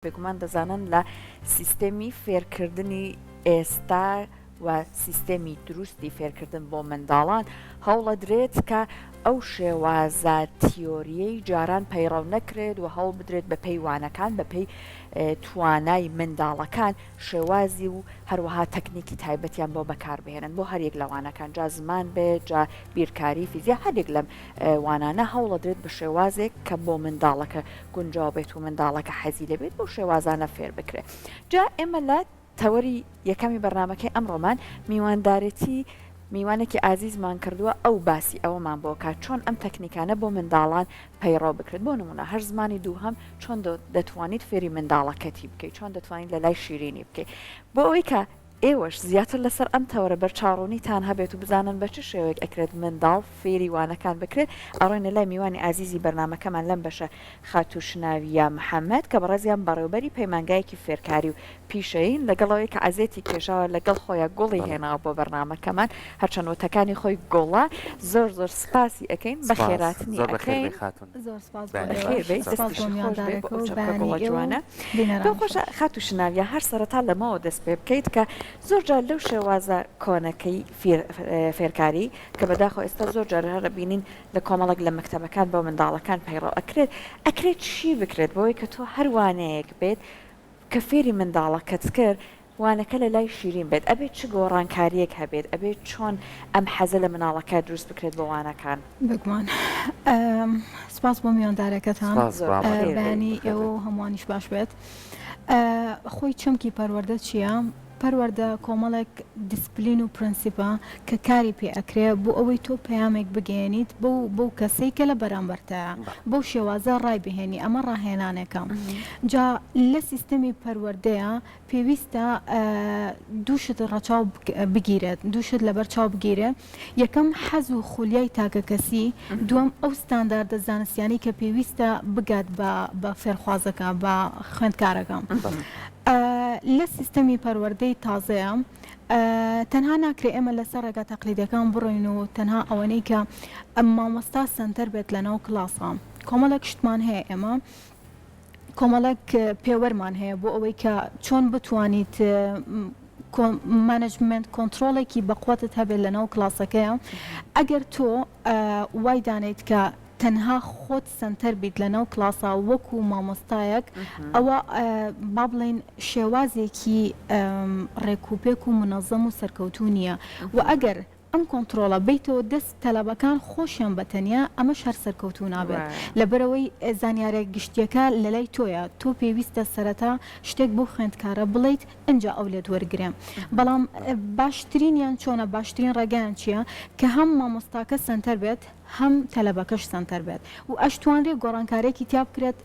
بێگومان دەزانن لە سیستێمی فێرکردنی ئێستا و سیستێمی دروستی فێرکردن بۆ منداڵان هەوڵەدرێت کە ئەو شێوازە تیۆریەی جاران پەیڕەو نەکرێت و هەوڵ بدرێت بەپێی وانەکان بەپێی توانای منداڵەکان شێوازی و هەروەها تەکنیکی تایبەتیان بۆ بەکاربهێنن بۆ هەریەک لە وانەکان جا زمان بێت جا بیرکاری فیزیا هەریەک لەم وانانە هەوڵەدرێت بە شێوازێک کە بۆ منداڵەکە گونجاو بێت و منداڵەکە حەزی لێ بێت بەو شێوازانە فێر بکرێت جا ئێمە لە تەوەری یەکەمی بەرنامەکەی ئەمڕۆمان میواندارێتی میوانێکی ئازیزمان کردووە ئەو باسی ئەوەمان بۆ کات چۆن ئەم تەکنیکانە بۆ منداڵان پەیڕەو بکرێت بۆ نمونە هەر زمانی دووهەم چۆن دەتوانیت فێری منداڵەکەتی بکەیت چۆن دەتوانیت لە لای شیرینی بکەیت بۆ ئەوەی کە ئێوەش زیاتر لەسەر ئەم تەوەرە بەرچاوڕوونیتان هەبێت و بزانن بە چ شێوەیەک ئەکرێت منداڵ فێری وانەکان بکرێت، ئەڕۆینە لای میوانی ئازیزی بەرنامەکەمان لەم بەشە خاتوو شناویە محەمەد کە بەڕێزیان بەڕێوبەری پەیمانگایەکی فێرکاری و پیشەیین لەگەڵ ئەوەی کە عەزێتی کێشاوە لەگەڵ خۆیا گوڵی هێناوە بۆ بەرنامەکەمان هەرچەند وتەکانی خۆی گوڵە زۆر زۆر سپاسی ئەکەین بەخێراتنی ئەکەین. زۆر سپاس بۆ ئێوەش سپاس بۆ میواندارەکە و بەیانی ئێوە و بینەرانیش. پێم خۆشە خاتوو شناویە هەر سەرەتا لەمەوە دەست پێ بکەیت کە زۆر جار لەو شێوازە کۆنەکەی فێرکاری کە بەداخەوە ئێستا زۆر جار هەر ئەبینین لە کۆمەڵێک لە مەکتەبەکان بۆ منداڵەکان پەیڕەو ئەکرێت ئەکرێت چی بکرێت بۆی کە تۆ هەر وانەیەک بێت کە فێری منداڵەکەت کرد وانەکە لە لای شیرین بێت ئەبێت چ گۆڕانکاریەک هەبێت ئەبێت چۆن ئەم حەزە لە مناڵەکە دروست بکرێت بۆ وانەکان؟ بێگومان سوپاس بۆ میواندارەکەتان بەیانی ئێوە و هەمووانیش باش بێت خۆی چەمکی پەروەردە چییە؟ پەروەردە کۆمەڵێک دیسپلین و پرەنسیپە کە کاری پێ ئەکرێ بۆ ئەوەی تۆ پەیامێک بگەیەنیت بەو بەو کەسەی کە لە بەرامبەرتایە بەو شێوازە ڕای بهێنی ئەمە ڕاهێنانێکە جا لە سیستەمی پەروەردەیە پێویستە دوو شت ڕەچاو بگیرێت، دوو شت لەبەر چاو بگیرێ، یەکەم حەز و خولیای تاکەکەسی، دووەم ئەو ستانداردە زانستیانەی کە پێویستە بگات بە بە فێرخوازەکە، بە خوێندکارەکە. لە سیستەمی پەروەردەی تازەیە تەنها ناکرێ ئێمە لەسەر ڕێگا تەقلیدیەکان بڕۆین و تەنها ئەوەنەی کە مامۆستا سەنتەر بێت لەناو کڵاسا. کۆمەڵێک شتمان هەیە ئێمە کۆمەڵێک پێوەرمان هەیە بۆ ئەوەی کە چۆن بتوانیت management کۆنترۆڵێکی بەقوەتت هەبێت لەناو کڵاسەکەیە ئەگەر تۆ وای دانیت کە تەنها خۆت سەنتەر بیت لەناو کڵاسا وەکو مامۆستایەک ئەوە با بڵێین شێوازێکی ڕێکوپێک و منەزەم و سەرکەوتوو نییە و ئەگەر ئەم کۆنتڕۆڵە بەیتەوە دەست تەلەبەکان خۆشیان بە تەنیا ئەمەش هەر سەرکەوتوو نابێت لەبەرئەوەی زانیارە گشتیەکە لەلای تۆیە تۆ پێویستە سەرەتا شتێک بەو خوێندکارە بڵێیت ئنجا ئەو لێت وەرگرێ بەڵام باشترینیان چۆنە باشترین ڕێگایان چیە کە هەم مامۆستاکە سەنتەر بێت هەم تەلەبەکەش سەنتەر بێت و ئەشتوانرێ گۆڕانکارێکی تیا بکرێت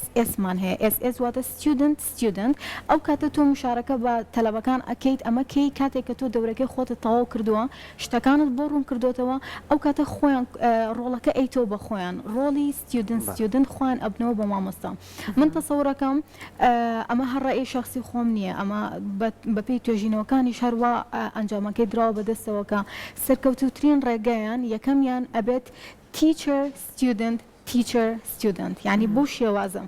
SS مان هەیە SS واتە student student ئەو کاتە تۆ مشارەکە بە تەلەبەکان ئەکەیت ئەمە کەی کاتێک کە تۆ دەورەکەی خۆتت تەواو کردووە شتەکانت بۆ ڕوون کردۆتەوە ئەو کاتە خۆیان ڕۆڵەکە ئەیتەوە بە خۆیان ڕۆڵی student student خۆیان ئەبنەوە بە مامۆستا من تەسەورەکەم ئەمە هەر ڕەئی شەخسی خۆم نییە، ئەمە بەپێی توێژینەوەکانیش هەر وا ئەنجامەکەی دراوە بە دەستەوە کە سەرکەوتووترین ڕێگایان یەکەمیان ئەبێت Teacher Student Teacher Student یانی بەو شێوازە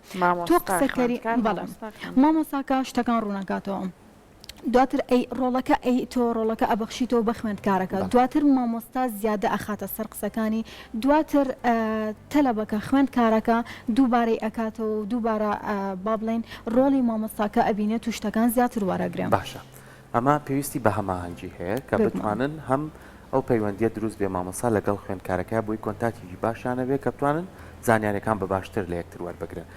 تۆ قسەکەری بەڵێ مامۆستاکە شتەکان ڕوونەکاتەوە. دواتر ئەی ڕۆڵەکە ئەی تۆ ڕۆڵەکە ئەبەخشیتەوە بە خوێندکارەکە دواتر مامۆستا زیادە ئەخاتە سەر قسەکانی دواتر تەلەبەکە خوێندکارەکە دووبارەی ئەکاتەوە و دووبارە با بڵێین ڕۆڵی مامۆستاکە ئەبینێت و شتەکان زیاتر وەرەگرێ. باشە ئەمە پێویستی بە هەماهەنگی هەیە کە بتوانن هەم ئەو پەیوەندیە دروست بێ مامۆستا لەگەڵ خوێندکارەکەیا بۆی کۆنتاکتێکی باشیان هەبێ کە بتوانن زانیاریەکان بە باشتر لە یەکتر وەربگرن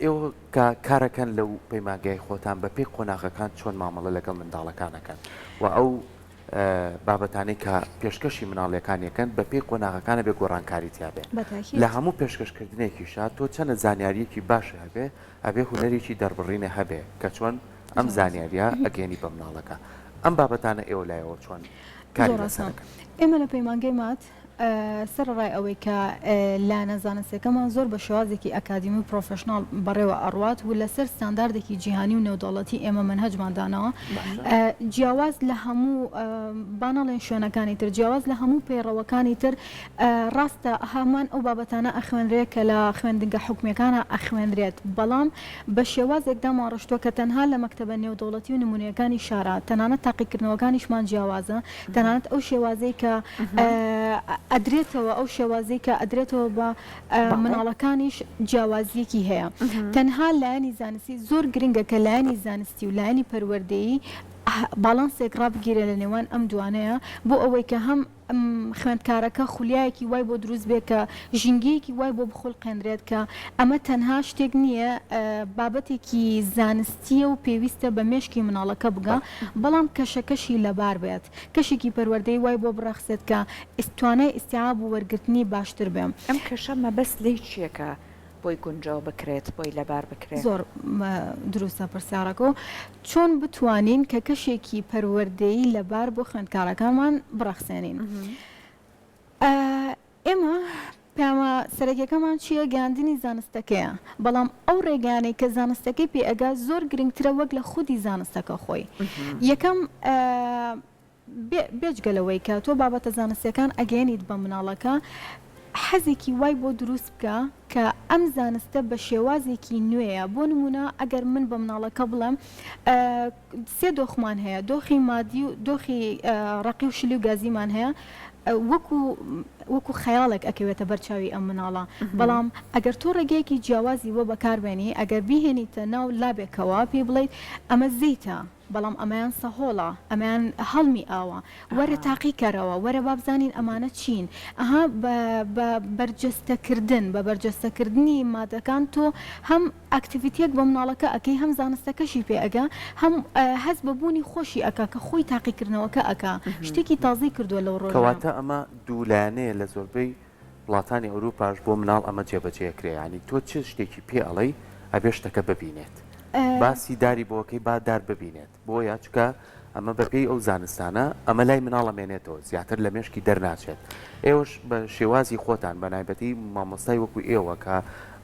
ئێوە کە کارەکەن لەو پەیمانگای خۆتان بە پێی قۆناغەکان چۆن مامەڵە لەگەڵ منداڵەکان ئەکەن و ئەو بابەتانەی کە پێشکەشی مناڵیەکان یەکەن بە پێی قۆناغەکان ئەبێ گۆڕانکاری تیا بێ لە هەموو پێشکەشکردنێکیشا تۆ چەنە زانیاریەکی باش هەبێ ئەبێ هونەرێکی دەربڕینە هەبێ کە چۆن ئەم زانیاریە ئەگەێنی بە مناڵەکە ئەم بابەتانە ئێوە لایەوە چۆن کاری لەسەر ئەکەن؟ ئێمە لە پەیمانگەی مات. سەرەڕای ئەوەی کە لایەنە زانستیەکەمان زۆر بە شێوازێکی ئەکادیمی و پرۆفێشناڵ بەڕێوە ئەڕوات و لەسەر ستانداردێکی جیهانی و نێودەوڵەتی ئێمە مەنهەجمان داناوە جیاواز لە هەموو با نەڵێن شوێنەکانی تر جیاواز لە هەموو پەیڕەوەکانی تر ڕاستە هەمان ئەو بابەتانە ئەخوێنرێ کە لە خوێندنگە حکومیەکانا ئەخوێنرێت بەڵام بە شێوازێک دامانڕشتووە کە تەنها لە مەکتەبە نێودەوڵەتی و نمونەیەکانی شارا تەنانەت تاقیکردنەوەکانیشمان جیاوازە تەنانەت ئەو شێوازەی کە ئەدرێتەوە ئەو شێوازەی کە ئەدرێتەوە بە مناڵەکانیش جیاوازیەکی هەیە تەنها لایەنی زانستی زۆر گرنگە کە لایەنی زانستی و لایەنی پەروەردەیی باڵانسێک ڕابگیرێ لە نێوان ئەم دوانەیە بۆ ئەوەی کە هەم خوێندکارەکە خولیایەکی وای بۆ دروست بێت کە ژینگەیەکی وای بۆ بخولقێنرێت کە ئەمە تەنها شتێک نییە بابەتێکی زانستییە و پێویستە بە مێشکی مناڵەکە بگا بەڵام کەشەکەشی لەبار بێت کەشێکی پەروەردەیی وای بۆ بڕەخسێت کە توانای ئیستیعاب و وەرگرتنی باشتر بێ. ئەم کەشە مەبەست لێی چییە کە بۆی گونجاو بکرێت، بۆی لەبار بکرێ؟ زۆر دروستە پرسیارەکە و چۆن بتوانین کە کەشێکی پەروەردەیی لەبار بۆ خوێندکارەکانمان بڕەخسێنین؟ ئێمە پەیامە سەرەکیەکەمان چییە؟ گەیاندنی زانستەکەیە، بەڵام ئەو ڕێگایانەی کە زانستەکەی پێ ئەگا زۆر گرنگترە وەک لە خودی زانستەکە خۆی. یەکەم بێجگە لەوەی کە تۆ بابەتە زانستیەکان ئەگەیەنیت بە مناڵەکە، حەزێکی وای بۆ دروست بکە کە ئەم زانستە بە شێوازێکی نوێیە، بۆ نموونە ئەگەر من بە مناڵەکە بڵێم سێ دۆخمان هەیە، دۆخی مادی و دۆخی ڕەقی و شلی و گازیمان هەیە، وەکو وەکو خەیاڵێک ئەکەوێتە بەر چاوی ئەم مناڵە، بەڵام ئەگەر تۆ ڕێگەیەکی جیاوازی بۆ بەکاربێنی، ئەگەر بیهێنیتە ناو لابێکەوە پێی بڵێیت ئەمە زەیتە، بەڵام ئەمەیان سەهۆڵە، ئەمەیان هەڵمی ئاوە، وەرە تاقی کەرەوە، وەرە با بزانین ئەمانە چین، ئەها بە بە بەرجەستەکردن، بە بەرجەستەکردنی مادەکان تۆ هەم activity یەک بە مناڵەکە ئەکەی، هەم زانستەکەشی پێ ئەگا، هەم هەست بە بوونی خۆشی ئەکا کە خۆی تاقیکردنەوەکە ئەکا، شتێکی تازەی کردووە لەو ڕۆژە. کەواتە ئەمە دوو لایەنەیە لە زۆربەی وڵاتانی ئەوروپاش بۆ مناڵ ئەمە جێبەجێ ئەکرێ یانی تۆ چ شتێکی پێ ئەڵێی ئەبێ شتەکە ببینێت باسی داری بۆکەی با دار ببینێت بۆیە چکە ئەمە بەپێی ئەو زانستانە ئەمە لای مناڵ ئەمێنێتەوە زیاتر لە مێشکی دەرناچێت ئێوەش بە شێوازی خۆتان بە نایبەتی مامۆستای وەکو ئێوە کە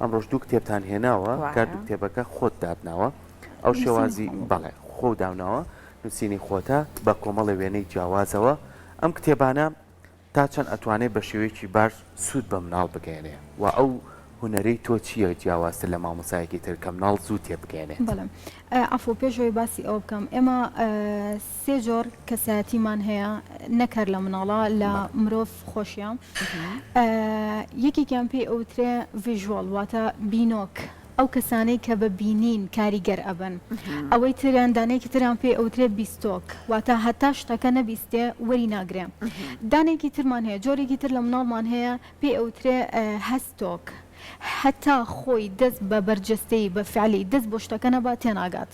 ئەمڕۆش دوو کتێبتان هێناوە کە دوو کتێبەکە خۆت دادناوە ئەو شێوازی بەڵێ خۆ داوناوە نووسینی خۆتە بە کۆمەڵی وێنەی جیاوازەوە ئەم کتێبانە تا چەند ئەتوانێ بە شێوەیەکی باش سوود بە مناڵ بگەیەنێ و ئەو هونەرەی تۆ چییە جیاوازتر لە مامۆستایەکی تر کە مناڵ زوو تێبگەیەنێت؟ بەڵێ عەفو پێش ئەوەی باسی ئەوە بکەم ئێمە سێ جۆر کەسایەتیمان هەیە نەک هەر لە مناڵا لە مرۆڤ خۆشیە یەکێکیان پێی ئەوترێ visual واتە بینۆک ئەو کەسانەی کە بە بینین کاریگەر ئەبن، ئەوەی تریان دانەیەکی تریان پێی ئەوترێ بیستۆک، واتە هەتا شتەکە نەبیستێ وەری ناگرێ. دانەیەکی ترمان هەیە، جۆرێکی تر لە مناڵمان هەیە پێی ئەوترێ هەستۆک، هەتا خۆی دەست بە بەرجەستەیی، بە فعلی، دەست بۆ شتەکە نەبا تێناگات.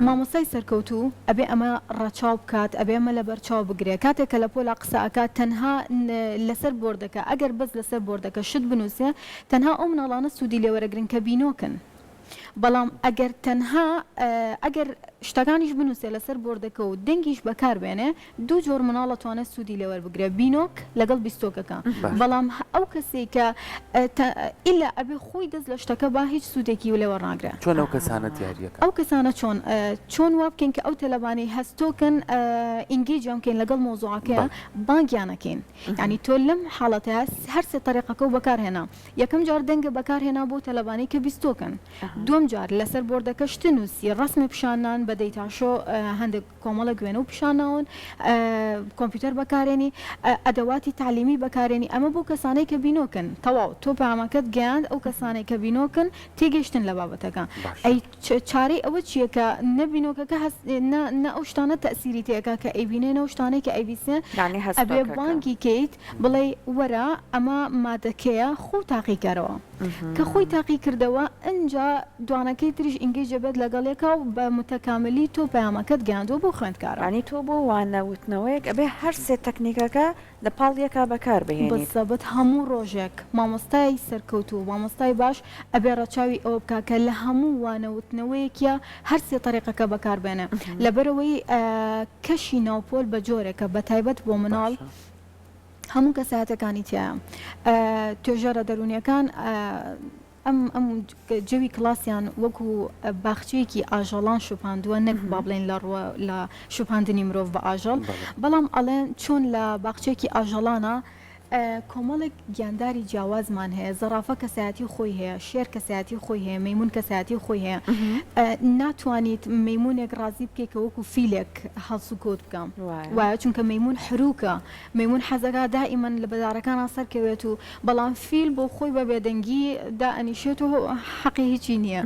مامۆستای سەرکەوتوو ئەبێ ئەمە ڕەچاو بکات، ئەبێ ئەمە لەبەر چاو بگرێ. کاتێک کە لە پۆلا قسە ئەکات تەنها لەسەر بۆردەکە، ئەگەر بەس لەسەر بۆردەکە شت بنووسێ، تەنها ئەو مناڵانە سوودی لێ وەرەگرن کە بینۆکن. بەڵام ئەگەر تەنها ئەگەر شتەکانیش بنووسێ لەسەر بۆردەکە و دەنگیش بەکار بێنێ، دوو جۆر مناڵ ئەتوانێ سوودی لێ وەربگرێ، بینۆک لەگەڵ بیستۆکەکە. بەڵام ئەو کەسەی کە ئیلا ئەبێ خۆی دەست لە شتەکە با هیچ سوودێکی لێ وەرناگرێ. چۆن ئەو کەسانە دیاریەکەن؟ ئەو کەسانە چۆن؟ چۆن وا بکەین کە ئەو تەلەبانەی هەستۆکن engage یان بکەین لەگەڵ مەوزوعەکەیا بانگیان ئەکەین. یانی تۆ لەم حاڵەتەیا هەر سێ تەریقەکەو بەکار هێنا. یەکەم جار دەنگە بەکار هێنا بۆ تەلەبانەی کە بیستۆکن. دووەم جار لەسەر بۆردەکە شت نووسی، ڕەسمی پیشان نان بە data show هەندێک کۆمەڵێک وێنە و پیشان ناون، کۆمپیوتەر بەکارێنی، ئەدەواتی تەعلیمی بەکارێنی، ئەمە بۆ کەسانەی کە بینۆکن. تەواو تۆ پەیامەکەت گەیاند ئەو کەسانەی کە بینۆکن تێگەیشتن لە بابەتەکە. ئەی چارەی ئەوە چییە کە نە بینۆکەکە هەست نە نە ئەو شتانە تەئسیری تێ ئەکا کە ئەیبینێ نە ئەو شتانەی کە ئەیبیسێ یانی ئەبێ هەستۆکەکە. بانگی کەیت بڵێی وەرە ئەمە مادەکەیە خۆو تاقی کەرەوە کە خۆی تاقی کردەوە ئنجا دوانەکەی تریش engage ئەبێت لەگەڵ یەکا و بە متەکاملی تۆ پەیامەکەت گەیاندوە بۆ خوێندکارە. یانی تۆ بۆ وانە وتنەوەیەک ئەبێ هەر سێ تەکنیکەکە لە پاڵ یەکا بەکار بهێنیت. بزەبت هەموو ڕۆژێک مامۆستای سەرکەوتوو مامۆستای باش ئەبێ ڕەچاوی ئەوە بکا کە لە هەموو وانە وتنەوەیەکیا هەر سێ تەریقەکە بەکار بێنێ لەبەرئەوەی کەشی ناو پۆل بە جۆرێکە بە تایبەت بۆ مناڵ. هەموو کەسایەتەکانی تیایە. توێژەرە دەروونیەکان ئەم ئەم جەوی کڵاسیان وەکو باخچەیەکی ئاژەڵان شوپاندووە نەک با بڵێین لە ڕووە لە شوپاندنی مرۆڤ بە ئاژەڵ بەڵام ئەڵێن چۆن لە باخچەیەکی ئاژەڵانە کۆمەڵێک گیانداری جیاوازمان هەیە زەڕافە کەسایەتی خۆی هەیە شێر کەسایەتی خۆی هەیە مەیمون کەسایەتی خۆی هەیە ناتوانیت مەیمونێک ڕازی بکەیت کە وەکو فیلێک هەڵسوکەوت بکە وایە چونکە مەیمون حروکە مەیمون حەزەکا دائیمەن لە بەدارەکانا سەرکەوێت و بەڵام فیل بۆ خۆی بە بێدەنگی دائەنیشێت و حەقی هیچی نییە.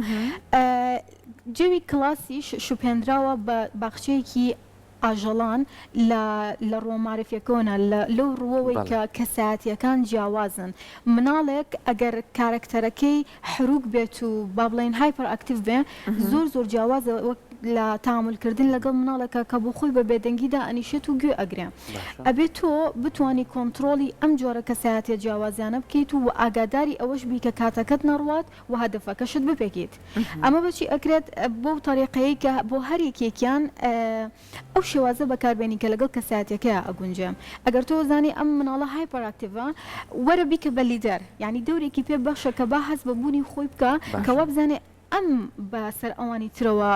جەوی کڵاسیش شوبهێنراوە بە باخچەیەکی ئاژەڵان لە لە ڕووە مەعریفیەکەوە نا لە لەو ڕووەوەی کە کەسایەتیەکان جیاوازن. مناڵێک ئەگەر کارەکتەرەکەی حروک بێت و با بڵێین hyperactive بێ زۆر زۆر جیاوازە وەک لە تەعامول کردن لەگەڵ مناڵێکا کە بۆ خۆی بە بێدەنگی دائەنیشێت و گوێ ئەگرێ ئەبێ تۆ بتوانی کۆنتڕۆڵی ئەم جۆرە کەسایەتیە جیاوازیانە بکەیت و ئاگاداری ئەوەش بی کە کاتەکەت نەڕوات و هەدەفەکەشت بپێکیت ئەمە بەچی ئەکرێت بەو تەریقەیەی کە بۆ هەر یەکێکیان ئەو شێوازە بەکاربێنی کە لەگەڵ کەسایەتیەکەیا ئەگونجێ ئەگەر تۆ زانی ئەم مناڵە hyperactive ە وەرە بیکە بە لیدەر یانی دەورێکی پێ بەخشە کە با هەست بە بوونی خۆی بکا کە وابزانێ ئەم بە سەر ئەوانی ترەوە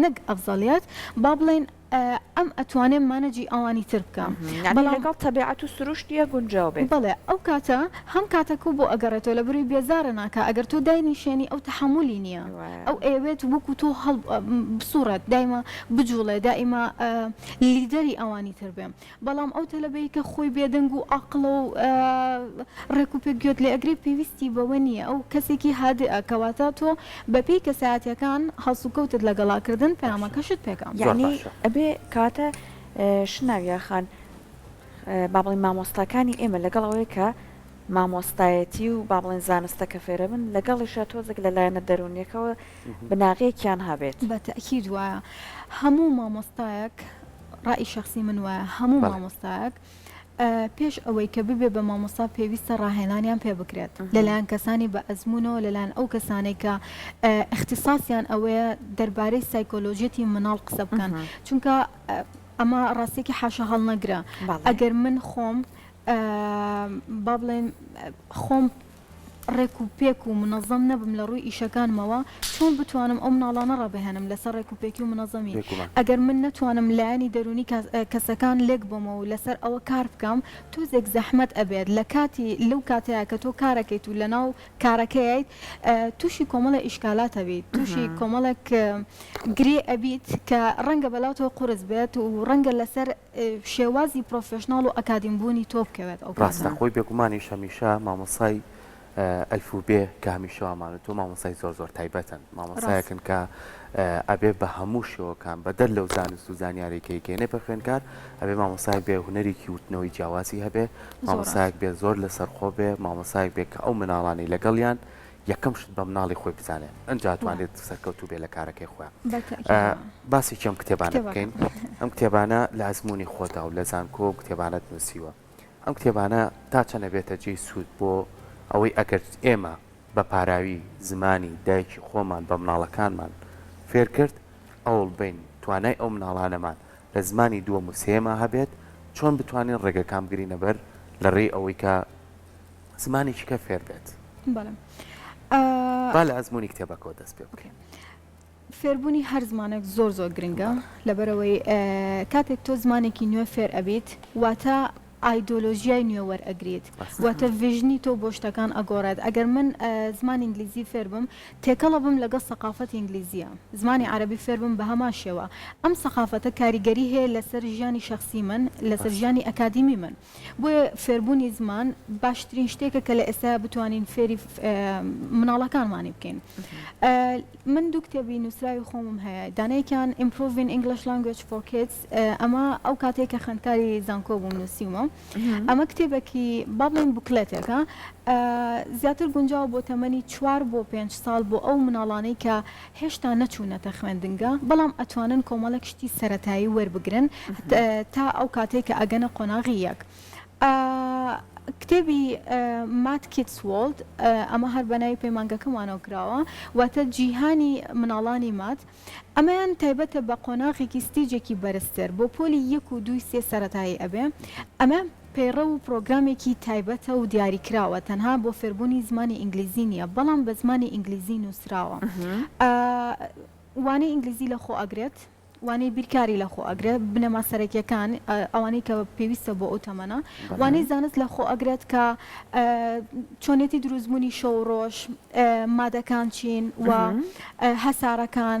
نەک ئەفزەڵیەت با بڵێین ئەم ئەتوانێ manage ی ئەوانی تر بکا یانی بەڵام لەگەڵ تەبیعەت و سروشتیا گونجاو بێت. بەڵێ ئەو کاتە هەم کاتەکەو بۆ ئەگەڕێتەوە لەبەرئەوەی بێزارە ناکا ئەگەر تۆ داینیشێنی ئەو تەحەمولی نیە ئەو ئەیەوێت وەکو تۆ هەڵ بسوڕێت دایمە بجوڵێ دائیمە لیدەری ئەوانی تر بێ بەڵام ئەو تەلەبەی کە خۆی بێدەنگ و ئاقڵە و ڕێک و پێک گوێت لێ ئەگرێ پێویستی بەوە نییە ئەو کەسێکی هادئە کەواتە تۆ بەپێی کەسایەتیەکان هەڵسوکەوتت لەگەڵا کردن باشە پەیامەکەشت پێکا. زۆر یەعنی باشە. ئەبێ کەواتە شناویا خان با بڵێین مامۆستاکانی ئێمە لەگەڵ ئەوەی کە مامۆستایەتی و با بڵێین زانستەکە فێرەبن لەگەڵیشا تۆزێک لە لایەنە دەروونیەکەوە بناغەیەکیان هەبێت. بە تەئکید وایە هەموو مامۆستایەک ڕائی شەخسی من وایە هەموو مامۆستایەک پێش ئەوەی کە ببێ بە مامۆستا پێویستە ڕاهێنانیان پێ بکرێت لەلایەن کەسانی بە ئەزموونەوە لەلایەن ئەو کەسانەی کە ئیختیساسیان ئەوەیە دەربارەی سایکۆلۆژیەتی مناڵ قسە بکەن چونکە ئەمە ڕاستیەکی حاشا هەڵنەگرە ئەگەر من خۆم با بڵێن خۆم ڕێک و پێک و منەزەم نەبم لە ڕووی ئیشەکانمەوە چۆن بتوانم ئەو مناڵانە ڕابهێنم لەسەر ڕێک و پێکی و منەزەمی بێگومان. ئەگەر من نەتوانم لایەنی دەروونی کەسەکان لێک بەمەوە و لەسەر ئەوە کار بکەم تۆزێک زەحمەت ئەبێت لە کاتی لەو کاتەیا کە تۆ کارەکەیت و لەناو کارەکەیت تووشی کۆمەڵێ ئیشکالات ئەبیت تووشی کۆمەڵێک گرێ ئەبیت کە ڕەنگە بەلاتەوە قورس بێت و ڕەنگە لەسەر شێوازی professional و ئەکادیم بوونی تۆ بکەوێت ئەو ڕاستە کاتە. خۆی بێگومانیش هەمیشە مامۆستای ئەلف و بێ کە هەمیشە وامان وتووە مامۆستای زۆر زۆر تایبەتن ڕاست. مامۆستایەکن کە ئەبێ بە هەموو شێوەکان بەدەر لەو زانست و زانیاری کە ئەیگەیەنێ بە خوێندکار ئەبێ مامۆستایەک بێ هونەرێکی وتنەوەی جیاوازی هەبێ زۆر ڕاست. مامۆستایەک بێ زۆر لەسەرخۆ بێ مامۆستایەک بێ کە ئەو مناڵانەی لەگەڵیان یەکەم شت بە مناڵی خۆی بزانێ ئەنجا توانێت سەرکەوتوو بێ لە کارەکەی خۆیان. بە تەئکید وایە. باسێکی ئەم کتێبانە کتێبەکان. بکەین ئەم کتێبانە لە ئەزموونی خۆتا و لە زانکۆ ئەم کتێبانەت نووسیوە ئەم کتێبانە تا چەند ئەبێتە جێی سوود بۆ ئەوەی ئەگەر ئێمە بە پاراوی زمانی دایکی خۆمان بە مناڵەکانمان فێر کرد ئەوڵ بەین توانای ئەو مناڵانەمان لە زمانی دووەم و سێیەما هەبێت چۆن بتوانین ڕێگەکان بگرینە بەر لە ڕێی ئەوەی کە زمانێکی کە فێر بێت. بەڵێ. با لە ئەزموونی کتێبەکەوە دەست پێ بکەین. فێربوونی هەر زمانێک زۆر زۆر گرنگە لەبەرئەوەی کاتێک تۆ زمانێکی نوێ فێر ئەبیت واتە ئایدۆلۆژیای نوێ وەرئەگریت واتە vision ی تۆ بۆ شتەکان ئەگۆڕێت ئەگەر من زمانی ئینگلیزی فێر بم تێکەڵ ئەبم لەگەڵ سەقافەتی ئینگلیزیە زمانی عەرەبی فێر بم بە هەمان شێوە ئەم سەقافەتە کاریگەری هەیە لەسەر ژیانی شەخسی من لەسەر ژیانی ئەکادیمی من بۆیە فێربوونی زمان باشترین شتێکە کە لە ئێستایا بتوانین فێری مناڵەکانمانی بکەین. من دوو کتێبی نووسراوی خۆمم هەیە دانەیەکیان Improving English Language for Kids ئەمە ئەو کاتەیە کە خوێندکاری زانکۆ بووم نووسیومە ئەمە کتێبێکی با بڵێین booklet ێکە زیاتر گونجاوە بۆ تەمەنی چوار بۆ پێنج ساڵ بۆ ئەو مناڵانەی کە هێشتا نەچوونەتە خوێندنگە، بەڵام ئەتوانن کۆمەڵێک شتی سەرەتایی وەربگرن تا ئەو کاتەی کە ئەگەنە قۆناغی یەک. کتێبی Math Kids World، ئەمە هەر بە ناوی پەیمانگەکەمانەوە کراوە، واتە جیهانی مناڵانی مات، ئەمەیان تایبەتە بە قۆناغێکی stage ێکی بەرزتر، بۆ پۆلی یەک و دووی سێ سەرەتایی ئەبێ. ئەمەیان. پەیڕەو و پڕۆگرامێکی تایبەتە و دیاریکراوە، تەنها بۆ فێربوونی زمانی ئینگلیزی نییە، بەڵام بە زمانی ئینگلیزی نووسراوە. وانەی ئینگلیزی لەخۆ ئەگرێت، وانەی بیرکاری لەخۆ ئەگرێت، بنەما سەرەکیەکان ئەوانەی کە پێویستە بۆ ئەو تەمەنە، وانەی زانست لەخۆ ئەگرێت کە چۆنێتی دروستبوونی شەو و ڕۆژ، مادەکان چین و هەسارەکان،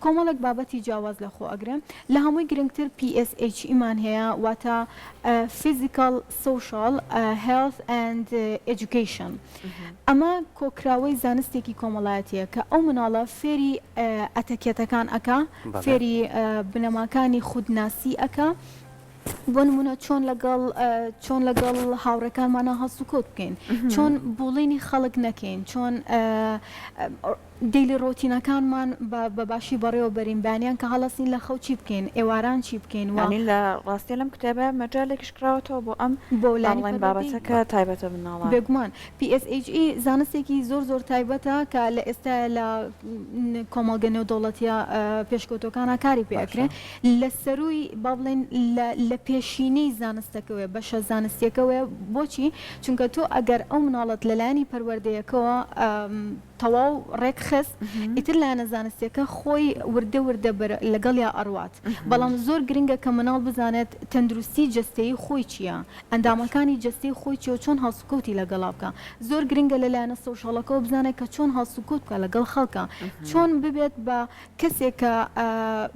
کۆمەڵێک بابەتی جیاواز لەخۆ ئەگرێ. لە هەمووی گرنگتر PSHE مان هەیە واتە Physical Social Health and Education ئەمە کۆکراوەی زانستێکی کۆمەڵایەتیە کە ئەو مناڵە فێری ئەتەکێتەکان ئەکا، فێری بنەماکانی خودناسی ئەکا، بۆ نمونە چۆن لەگەڵ چۆن لەگەڵ هاوڕێکانمانا هەڵسوکەوت بکەین، چۆن bullying ی خەڵک نەکەین، چۆن daily ڕۆتینەکانمان بە باشی بەڕێوە بەرین، بەیانیان کە هەڵەسین لە خەو چی بکەین، ئێواران چی بکەین و. یانی لە ڕاستیا لەم کتێبە مەجالێکیش کراوەتەوە بۆ ئەم بۆ لانی با بڵێین بابەتە پەروەردەیی. کە تایبەتە بە مناڵان. بێگومان. PSHE زانستێکی زۆر زۆر تایبەتە کە لە ئێستایا لە کۆمەڵگە نێودەوڵەتییە پێشکەوتووەکانا کاری پێ باشە. ئەکرێ. لە سەرووی با بڵێین لە لە پێشینەی زانستەکەوەیە، بەشە زانستییەکەوەیە، بۆچی؟ چونکە تۆ ئەگەر ئەو مناڵەت لە لایەنی پەروەردەیەکەوە تەواو ڕێک خست ئیتر لایەنە زانستیەکە خۆی وردە وردە لەگەڵیا ئەڕوات بەڵام زۆر گرنگە کە مناڵ بزانێت تەندروستی جەستەیی خۆی چیە ئەندامەکانی جەستەی خۆی چیە و چۆن هەڵسوکەوتی لەگەڵا بکا زۆر گرنگە لە لایەنە social ەکەوە بزانێت کە چۆن هەڵسوکەوت بکا لەگەڵ خەڵکا چۆن ببێت بە کەسێک کە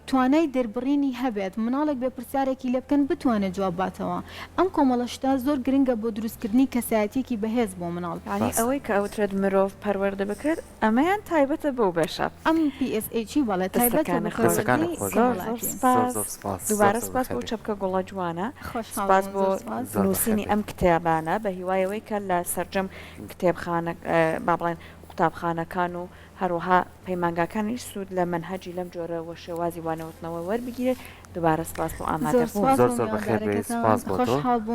توانای دەربڕینی هەبێت، مناڵێک بێ پرسیارێکی لێ بکەن بتوانێت جواب باتەوە. ئەم کۆمەڵە شتە زۆر گرنگە بۆ دروستکردنی کەسایەتییەکی بەهێز بۆ مناڵ. یانی ئەوەی کە ئەوترێت مرۆڤ پەروەردە بکرێت ئەمەیان تایبەتە بەو بەشە. ئەم PSHE بەڵێ تایبەتە بە دەستەکانت خۆش. پەروەردەی دەستەکانت خۆش زۆر زۆر کۆمەڵایەتی. زۆر سپاس. زۆر سپاس زۆر دووبارە زۆر سپاس بەخێر بۆ بێی. چەپکە گوڵە جوانە. خۆشحاڵ سپاس بووم بۆ زۆر سپاس. زۆر بەخێر نووسینی بێی. ئەم کتێبانە بە هیوای ئەوەی کە لە سەرجەم کتێبخانە با بڵێن قوتابخانەکان و هەروەها پەیمانگاکانیش سوود لە مەنهەجی لەم جۆرە و شێوازی وانەوتنەوە وەربگیرێت، دووبارە سپاس بۆ زۆر ئامادەبوون. سپاس زۆر بۆ زۆر بەخێر بێی میواندارەکەتان سپاس بۆ تۆ. خۆشحاڵ بووم.